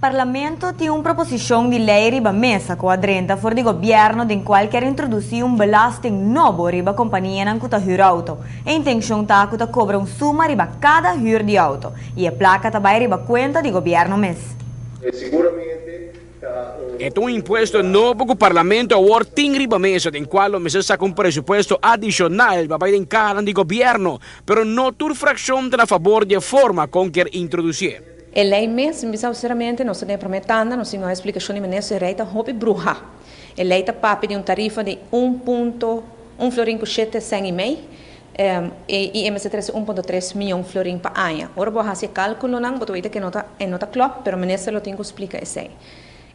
Parlamento tin un proposicion di ley riba mesa cu a drenta for di gobierno den cual kier introduci un belasting nobo riba companianan cu ta huur auto. E intencion ta cu ta cobra un suma riba cada huur di auto y e placa ta bay riba cuenta di gobierno mes. E ta un impuesto nobo cu Parlamento awor tin riba mesa den cual lo mester saca un presupuesto adicional pa bay den cahanan di gobierno, pero no tur fraccion ta na fabor di e forma con kier introduci'e. E lei mes, mi bisa sinceramente, nos ta den e prome tanda, nos tin no explicacion di minister, e ley ta hopi bruha. E ley ta papia di un tarifa di un punto un florin cu shete cen y mei, y e mester trece 1.3 miyon florin pa aña. Ora bo haci e calculonan, bo ta weten cu e no ta klop, pero minister lo tin cu splica esey.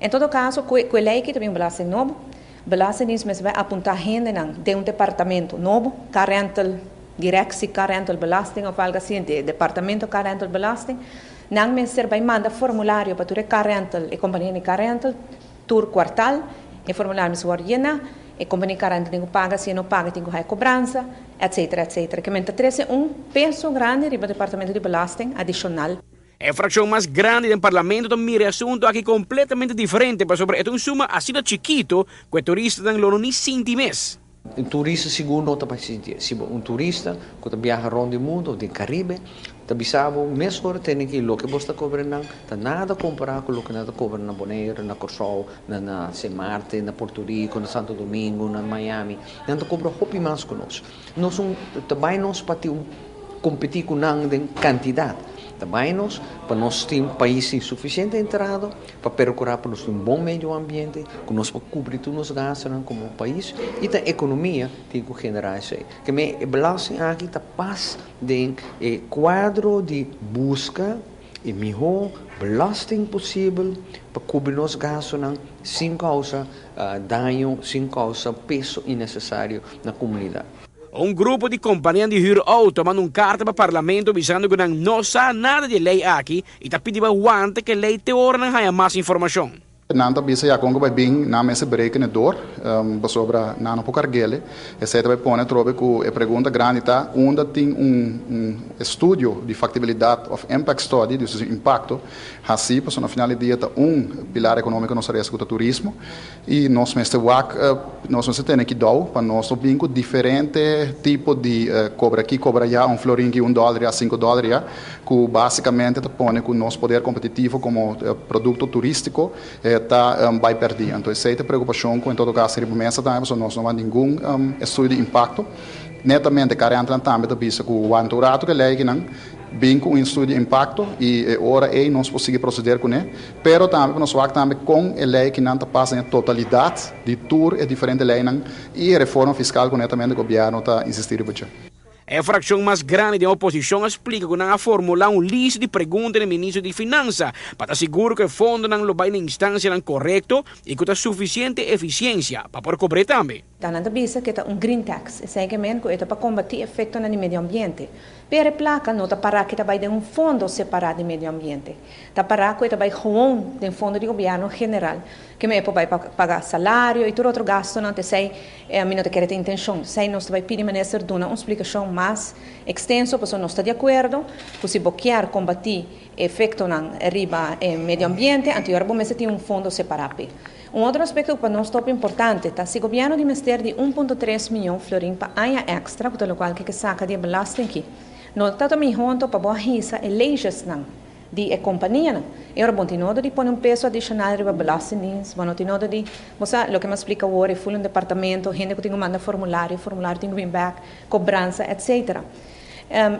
En todo caso, cu e ley aki ta bin un belasting nobo. Belastingdienst mester bay apunta hendenan den un departamento nobo, car rental directie, car rental belasting of algo asina, de departamento car rental belasting. Nan mester bay manda formulario pa tur e car rental, e compania di car rental, tur kwartaal. E formulario mester word yena, e compania car rental tin cu paga, si e no paga tin cu haya cobransa, etcetera, etcetera. Ke men ta trece un peso grandi riba departamento di belasting adicional. E fraccion mas grandi den Parlamento ta mira e asunto aki completamente diferente pasobra e ta un suma asina chikito cu e turistanan lo no ni sinti mes. Un turista sigur no ta bai sinti. Si bo un turista ku ta biaha rònt di mundu òf den Karibe ta bisa bo mesora tene ki loke bo sta kobra nan ta nada kompará ku loke nan ta kobra na Boneiru, na Kòrsou, na na Sint Maarten, na Puerto Rico, na Santo Domingo, na Miami. Nan ta kobra hopi mas ku nos. Nos un ta bai nos pa tin un kompetí ku nan den kantidat. Ta bai nos pa nos tin pais tin sufisiente entrada pa perkurá pa nos tin un bon medio ambiente, ku nos por kubri tur nos gastunan komo pais i ta ekonomia tin ku generá esei. Ke men e belasting aki ta pas den e kuadro di buska e mihó belasting posibel pa kubri nos gastunan sin kousa daño, sin kousa peso innesesario na komunidat. Un grupo di kompanianan di hür outo a manda un karta pa Parlamento bisando ku nan no sa nada di e lei aki i ta pidi pa wanta ku e lei te ora nan haña mas informashon. Nan ta bisa ya kon ku bai bin nan mester berekene dor pasobra nan no por karg'el. Esei ta bai pone atrobe ku e pregunta grandi ta unda tin un un estudio di faktibilidat òf impact study, dus un impakto, hasí pasobra na final di dia ta un pilar ekonómiko nos a resa ku ta turismo. I nos mester wak, nos mester tene kidou pa nos no bin ku diferente tipo di kobra aki, kobra aya, un florin aki, un dòler ya, sinku dòler ya, ku basikamente ta pone ku nos poder kompetitivo komo produkto turístiko ta bai pèrdí. Anto esei ta e preokupashon ku en todo kaso riba mesa tambe pasobra nos no wak ningun estudio di impakto. Netamente Karen tambe ta bisa ku wanta un ratu ku e lei akinan bin ku un estudio di impakto i e ora ei nos por sigui proseder kuné. Pero tambe pa nos wak tambe kon e lei kinan ta pasa den e totalidat di tur e diferente leinan i e reforma fiskal ku netamente gobièrnu ta insistí riba dje. E frakshon mas grandi den oposishon a splika ku nan a formulá un lista di pregunta na e ministro di Finansa pa ta sigur ku e fondonan lo bai na instansianan korekto i ku ta sufisiente efisiensia pa por kobr'é tambe. Ta nan ta bisa ku e ta un green tax, esei ke men ku e ta pa kombatí efektonan di medio ambiente. Pero e plaka no ta pará ku e ta bai den un fondo separá di medio ambiente. Ta pará ku e ta bai gewoon den fondo di gobièrnu general, ke men e por bai pa paga salario i tur otro gastunan. Ta esei mi no ta kere ta intenshon. Esei nos ta bai pidi minister duna un splikashon mas ekstenso pasobra nos ta di akuerdo ku si bo kier kombatí efektonan riba e medio ambiente anto yora bo mester tin un fondo separá p'e. Un otro aspekto ku pa nos ta hopi importante ta si gobièrnu di mester di 1.3 miyon florin pa aña èkstra ku ta lokual ke ke saka di e belasting aki. No ta ta mihó anto pa bo a hisa e legesnan di e kompanianan. E ora bo no tin nodo di pone un peso adishonal riba belastingdienst, bo no tin nodo di, bo sa loke mi a splika awor, e ful un departamento, hende ku tin ku manda formulario, formulario tin ku bin bèk, kobransa, etcetera.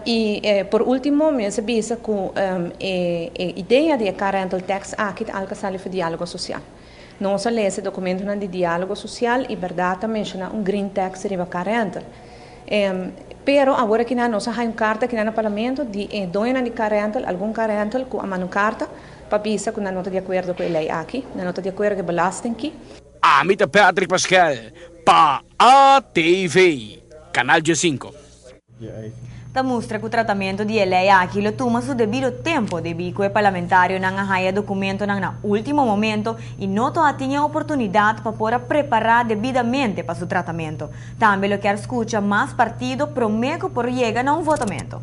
I por último mi mester bisa ku e idea di e car rental tax aki ta algu a sali for diálogo sosial. Nos a lesa e dokumentonan di diálogo sosial i bèrdat ta menshoná un green tax riba car rental. Pero awor akinan nos a haña un karta akinan na Parlamento di e doñonan di car rental, algun car rental ku a manda un karta pa bisa ku nan no ta di akuerdo ku e lei aki, nan no ta di akuerdo ku e belasting aki. Ami ta Patrick Paskel pa ATV, Canal 15. Ta mustra cu tratamento di e ley aki lo tuma su debido tempo debi cu e parlamentarionan a haya documentonan na ultimo momento y no to tin e oportunidad pa por a prepara debidamente pa su tratamento. Tambe lo kier scucha mas partido prome cu por yega na un votamento.